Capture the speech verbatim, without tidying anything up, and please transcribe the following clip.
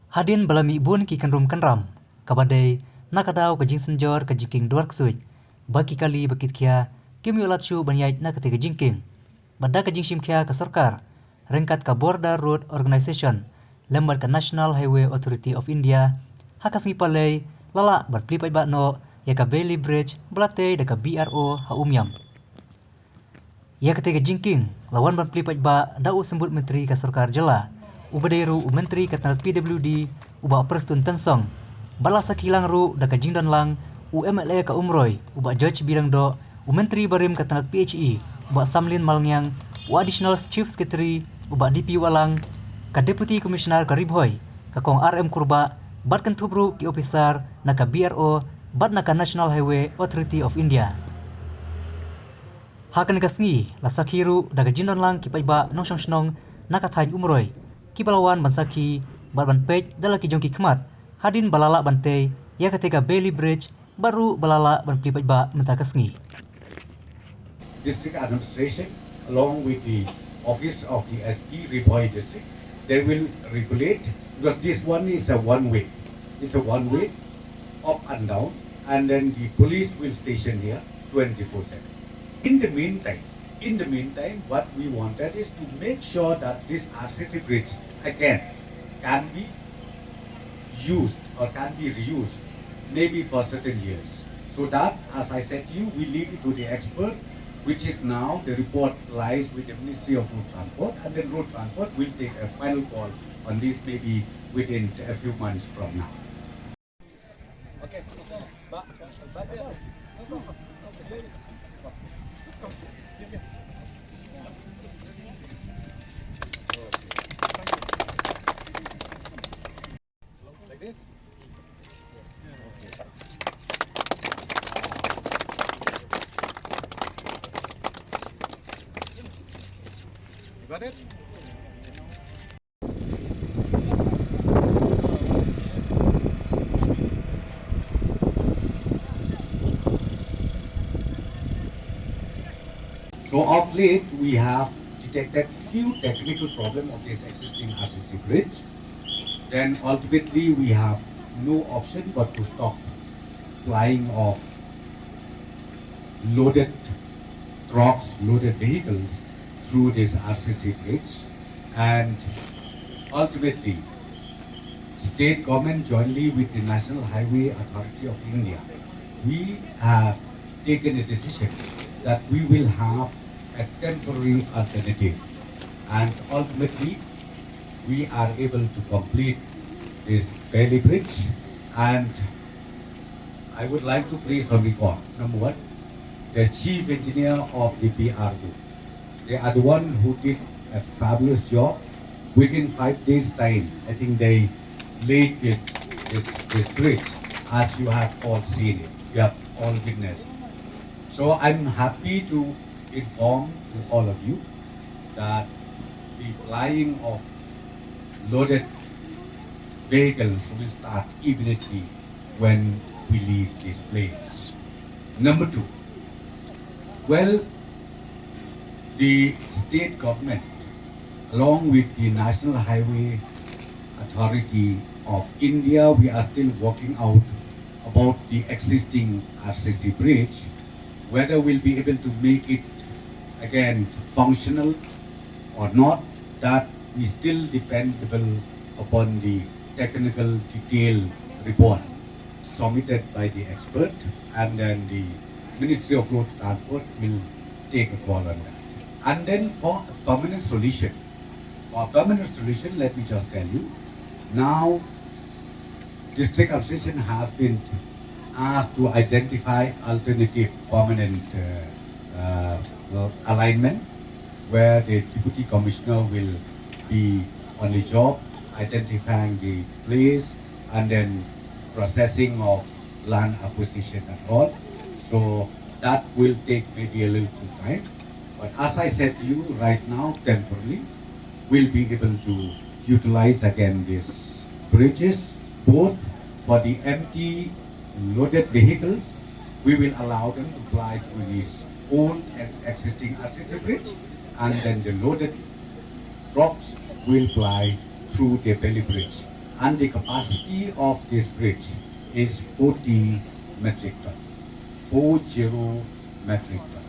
Hadien ba la mih bun ki kynrum kynram, kaba dei na ka daw ka jingsynjor ka jingkieng dwar ksuid, ba ki kali ba ki tkhia kim ïoh lad shuh ban ïaid na katei ka jingkieng. Bad da ka jingshim khia ka sorkar ryngkat ka Border Road Organisation lem bad ka National Highway Authority of India, ha ka sngi Palei la lah ban plie paidbah noh ïa ka Bailey Bridge ba la tei da ka B R O ha Umiam. Ïa katei ka jingkieng la wan ban plie paidbah da u Symbud Myntri ka sorkar jylla, uba dei ruh u Myntri ka tnat P W D, u Bah Prestone Tynsong, bad la sakhi lang ruh da ka jingdon lang u M L A ka Umroi, u Bah George B Lyngdoh, u Myntri barim ka tnat P H E, u Bah Samlin Malngiang, u Additional Chief Secretary, u Bah D P Wahlang, ka Deputy Commissioner ka Ri Bhoi, ka Kong R M Kurbah, bad kynthup ruh ki ophisar na ka B R O bad na ka National Highway Authority of India. Ha kane ka sngi la sakhi ruh da ka jingdon lang ki paidbah nongshong shnong na ka thaiñ Umroi, kiba la wan ban sakhi bad ban peit da la ki jong ki khmat hadien ba la lah ban tei ïa katei ka Bailey Bridge, bad ruh ba la lah ban plie paidbah mynta ka sngi. District administration, along with the office of the S P Ri Bhoi district, they will regulate, because this one is a one way. It's a one way, up and down, and then the police will station here twenty-four seven. In the meantime, in the meantime, what we wanted is to make sure that this R C C bridge again can be used or can be reused, maybe for certain years. So that, as I said to you, we leave it to the expert, which is now the report lies with the Ministry of Road Transport, and then Road Transport will take a final call on this maybe within a few months from now. Like this? You got it? So of late, we have detected few technical problem of this existing R C C bridge. Then ultimately, we have no option but to stop plying of loaded trucks, loaded vehicles through this R C C bridge. And ultimately, state government jointly with the National Highway Authority of India, we have taken a decision that we will have a temporary alternative. And ultimately, we are able to complete this Bailey Bridge. And I would like to praise on record, number one, the chief engineer of the B R O. They are the one who did a fabulous job. Within five days' time, I think they laid this, this, this bridge, as you have all seen it, you have all witnessed. So I'm happy to inform to all of you that the plying of loaded vehicles will start immediately when we leave this place. Number two, well, the state government, along with the National Highway Authority of India, we are still working out about the existing R C C bridge, whether we'll be able to make it again functional or not, that is still dependable upon the technical detail report submitted by the expert, and then the Ministry of Road Transport will take a call on that. And then for a permanent solution, for a permanent solution, let me just tell you, now District Administration has been asked to identify alternative permanent uh, uh, alignment, where the Deputy Commissioner will be on the job identifying the place and then processing of land acquisition and all. So that will take maybe a little time. But as I said to you, right now, temporarily, we'll be able to utilize again these bridges, both for the empty loaded vehicles. We will allow them to ply through this old and existing R C C bridge, and then the loaded trucks will ply through the Bailey Bridge. And the capacity of this bridge is forty metric ton, four zero metric ton.